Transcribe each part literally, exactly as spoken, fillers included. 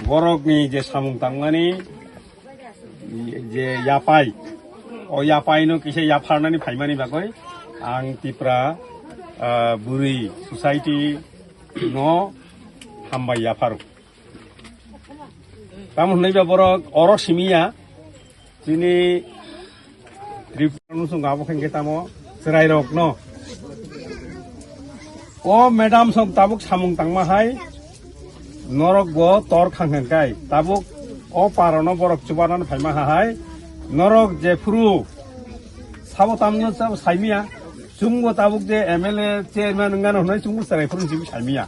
Borokni je samung tangmani je yapai, o yapaino kisa yapharnani phaimani bagwi ang Tipra, ah, Bwrwi Society no hambai yapharo. Tamo hwnwi ba borok oro simiya, chini Tripura nung song abo khe tamo chwrairokno. O madam sok tabuk samung tangma hai, norok bo tor khang khan kai. Tabuk o parono borok chubanan phaima hai, norok jephuru sabo tamno sabo saimiya, chwngbo tabuk je M L A chairman wngano hwnwi chwngbo chwrai phuru jibi saimiya.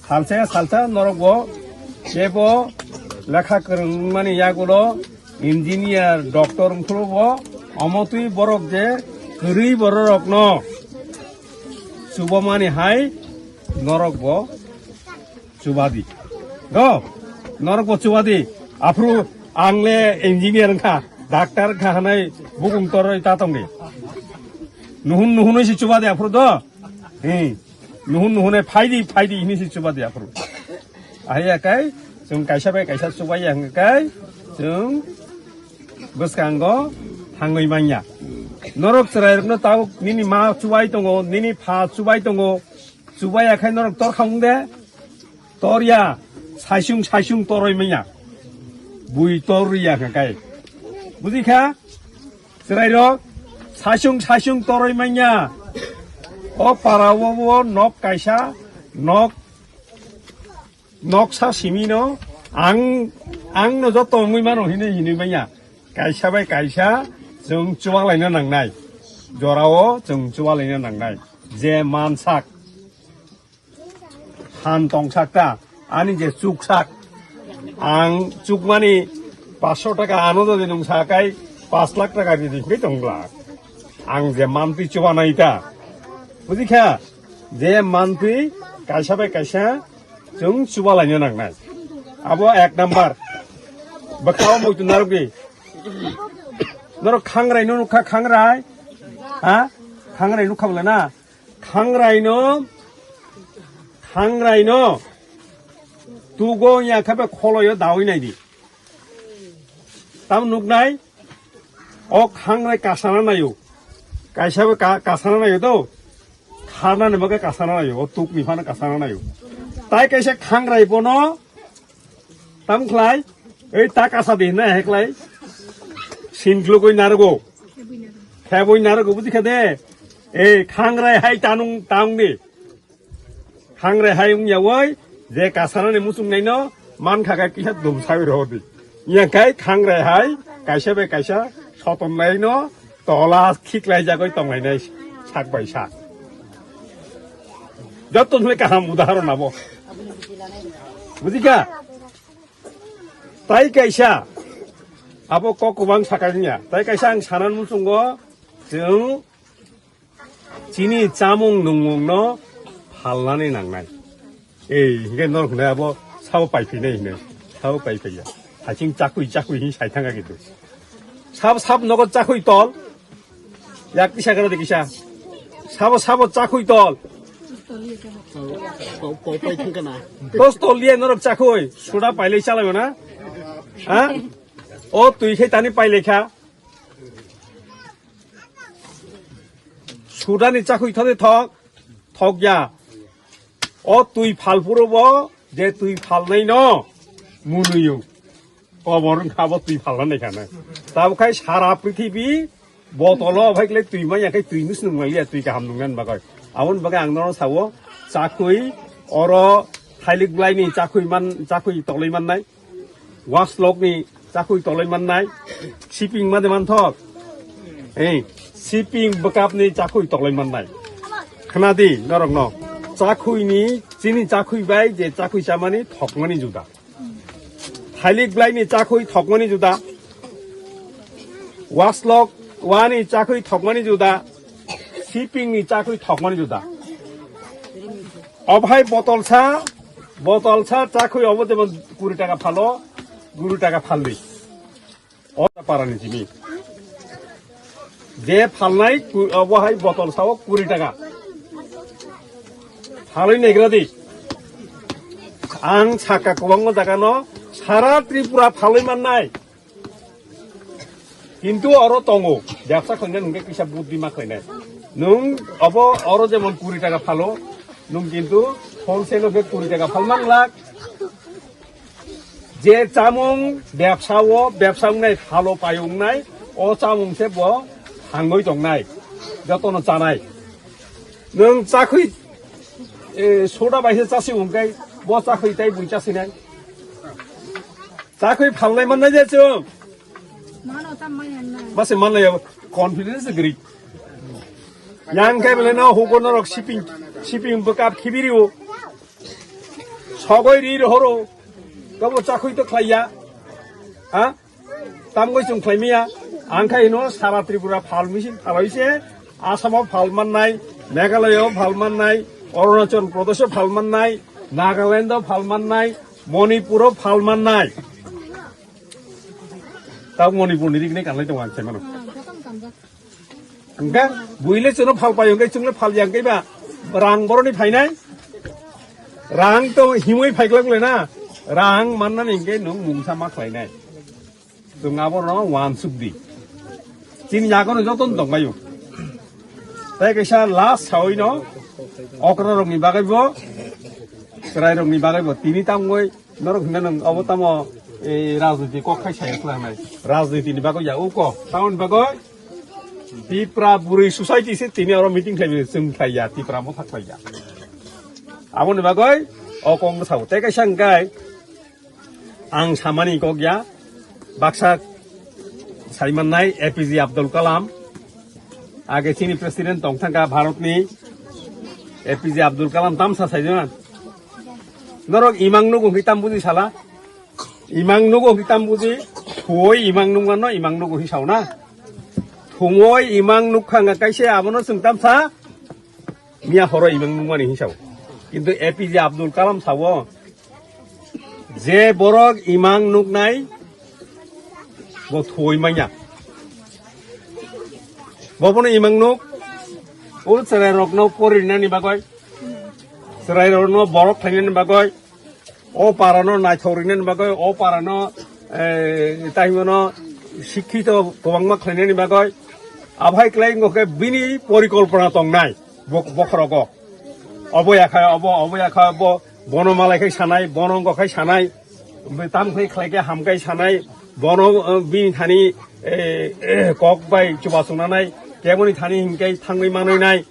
Salsa salsa norok bo kebo lekha kwrwng mani yagulo engineer, doctor wngkhoro bo, omo twi borok je kwrwi bororokno chubamani hai norok bo chubadi. Do, norok bo chubadi. Aphuru ang le engineer wngkha, doctor wngkha hwnwi bukung torwi ta tongdi. Nuhun nuhunwi se chubadi aphuru do. Hmm. Nuhun nuhune phaidi phaidi hini se chubadi aphuru. Ahai ya kai, chwng kaisa bai kaisa chubaiya hwnkhe kai, chwng bwskango thangwi manya. Norok chwrairokno tabuk nini ma chubai tongo, nini pha chubai tongo, chubaiya khai norok tor khamung de, torya, saisung saisung toroi manya. Bui tor riya hwnkhe kai. Buji kha? Chwrairok, saisung saisung toroi manya. O para o, o nok kaisa, nok noksa simino ang, ang no joto wngwi mano hini hini manya. Kaisa bai kaisa chwng chubaklaina nangnai. Jorao chwng chubaklaina nangnai. Je mansak han tongsak ta, ani je chuksak, ang chukmani paanch sho taka ano jodi nung sakai paanch lakh taka ridi hwnkhe tongla. Ang je mantwi chubanai ta. Buji kha? Je mantwi kaisa bai kaisa chwng chubalaina nangnai. Abo ek number. Bwkhao muitu narwgwi. Norok khangrai no nukha, khangrai? Ha? Khangrai nukha bole na? Khangrai no, khangrai no tugo ya khe be kholoyo dawi nai di. Tam nuknai? O khangrai kasana nayo. Kaisa be ka-, kasana nayo to. Kharnani bagwi kasana nayo. O tukni phano kasana nayo. Tai kaisa khangrai bono tam khlai, ei ta kasa di na heklai. Sin glugwi narwgo. Khebwi narwgo, buji kha de. Ei khangrai hai tanung tang di. Khangrai hai wng ya wai, je kasana ni muchung nai no, man kha kai kisa dum sawi rw di. Yang kai khangrai hai, kaisa bai kaisa, soton nai no, tola khiklai jagoi tong nai nai, sak bai sak. Joto nai kaham udaharon abo. Buji kha? Tai kaisa, abo kok kubang sakaliya. Tai kaisa ang sanan muchungo, chwng chini chamung nungmung no phalnani nangnai. Ei, hingke norok hinai abo sabo paiphinai hinai. Sabo paiphiya. Haching chakui chakui hin sai thanga gitu. Sabo sabo nogo chakui tol. Yak kisa karo de kisa. Sabo sabo chakui tol. Kos tol liya norok chakui. Suda pailai chalai na? Ha? O twi khai tani pailai kha. Sudani chakui thode thok, thok ya. O twi phal phuru bo, je twi phalnai no, munuyu. Kobor wngkha bo twi phalna nai khana. Tabuk khai sara prithibi, botolo bhai kle twi manya khai twi nus nung manya twi kaham nung nan bagoi. Abon bagoi ang nono sawo, chakui, oro thailik blai ni chakui man, chakui toloi mannai. Waslok ni chakui toloi mannai, siping ma de manthok. Ei, siping bwkap ni chakui toloi mannai. Khna di norok no. Chakui ni chini chakui bai je chakui chamani thokmani juda. Thailik blai ni chakui thokmani juda. Waslok wani chakui thokmani juda. Siping ni chakui thokmani juda. Obhai botolsa, botolsa chakhui obo jemon kuri taka phalo, guru taka phaldi. O para ni jimi. Je phalnai ku-, obo hai botolsa o kuri taka. Phalwi negra di. Ang saka kwbangma jagano sara Tripura phalwi mannai. Kintu oro tongo, bebsa khlaina nungkhe kisa buddhi ma khlainai. Nung obo oro jemon kuri taka phalo, nung kintu wholesale o khe kuri taka phal manglak. Je chamung bebsa o, bebsa wngnai phalo pai wngnai, o chamung se bo thangwi tongnai, jotono chanai. Nung chakhwi, e, soda bai se chasi wngnai, bo chakhwi tai bui chasinai. Chakhwi phalnai mannai je chwng. Mano tam manya na. Mase manlai confidence gri. Yang kai bele no hugo norok shipping, shipping bwkap khibiri o. Sogoi ri rohoro. Kabo chakhwi to khlaiya. Ha? Tamgoi chwng khlaimaya. Ang khai no sara Tripura phal misil phalaise. Assam o phal mannai, Meghalaya o phal mannai, Arunachal Pradesh o phal mannai, Nagaland o phal mannai, Manipur o phal mannai. Tau Manipur ni rik ni kanlai tongo ang saimano. Hwnkhe buile chwngno phal pai hwnkhe chwngno phal ya hwnkhe ba rang boroni phainai. Rang to himwi phaiglak le na. Rang mannani hwnkhe nwng mungsa ma khlainai. Chwng abono wansuk di. Chini yagono jotono tongbaio. Tai kaisa last sawi no okra rokni bagaibo, chwrai rokni bagaibo tini tamgoi norok hwnna nang abo tamo, e, rajniti kok khai saya khlai nai. Rajniti ni bagoi ya uko tamoni bagoi Tipra Buri Society se tini oro meeting khlai chwng khlai ya Tipra mo thak khlai ya. Aboni bagoi o kok no sao. Tai kaisa hwnkhe Ang samani kok ya, baksa saimannai A P J Abdul Kalam, age chini president tong thangkha Bharatni, A P J Abdul Kalam tamsa saimano. Norok imang nugo hwi tam buji sala, imang nugo hwi tam buji, thuoi imang nungmano imang nugo hwi sauna. Thuoi imang nukha nga kaise abono chwng tamsa, Miya horo imang nukmani hinwi sao. Kintu A P J Abdul Kalam sao, je borok imang nuknai, bo thuoi manya. Bo bono imang nuk, o chwrai rokno porinani bagoi, chwrai rokno borok khlainani bagoi, O parano naithok rinani bagwi, o parano, eh, taimano sikhito kwbangma khlainani bagwi, aphai klai wngkha khe bini porikolpona tongnai bo-, bokhorogo. Obo yakha obo, obo yakha obo, bono malai khai sanai, bono wngkha khai sanai, tam khai khlai khe ham khai sanai, bono, eh, bini thani, eh, eh, kok bai chubachu nanai, keboni thani hinkhe thangwi manwi nai.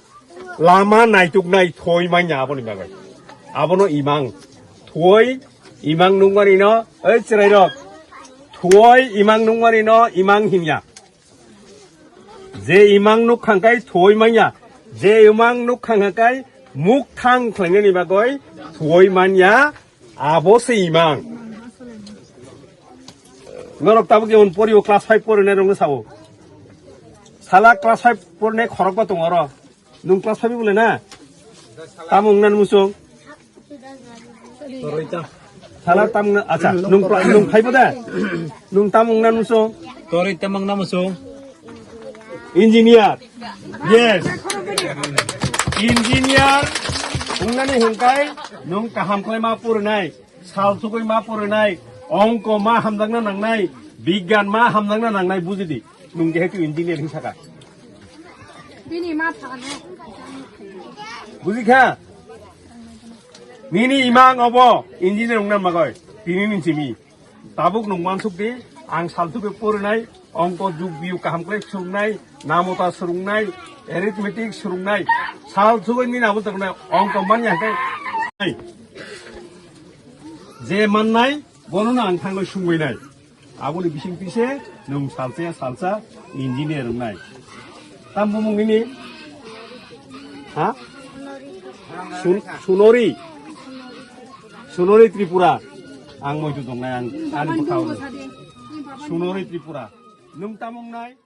Lama naituknai thuoi manya aboni bagwi. Abono imang. Thuoi imang nukmani no, oi chwrairok. Thuoi imang nukmani no imang hinya. Je imang nukkhang kai thuoi manya. Je imang nukkhang kai mukthang khlainani bagwi thuoi manya. Abo se imang. Norok tabuk jemon porio class five porinai rokno sao. Sala class five porinai khorokba tongo oro. Nung class five bole na? Tamo wngna nung song? Sala tam wngna, acha, nung pra-, nung five da? Nung tamo wngna nung song? Toroi tamo wngna nung song? Engineer. Yes. Engineer. Wngnani hwnkai nung kaham khlai ma purinai. Sal sugui ma porinai, ongko ma hamjakna nangnai, bigyan ma hamjakna nangnai, bujidi. Nung jehetu engineer hinwi saka. Bini ma thano. Bujikha? Nini imang obo engineer wngna bagoi. Tini ni simi. Tabuk nung mansuk di, ang sal sugui porinai, Ongko jug biyu kaham khlai swrwngnai, namota swrwngnai, arithmetic swrwngnai, sal sugui nini abo tongnai, ongko manya hwnkhe je mannai, bono no ang thangwi sungwi nai. Aboni bising pise nwng salsa salsa engineer wngnai. Tam bumung nini? Ha? Sun-, Sunori. Sunori Tripura. Ang moitu tongnai, ang ani bwkhao. Sunori Tripura. Nwng tam wngnai?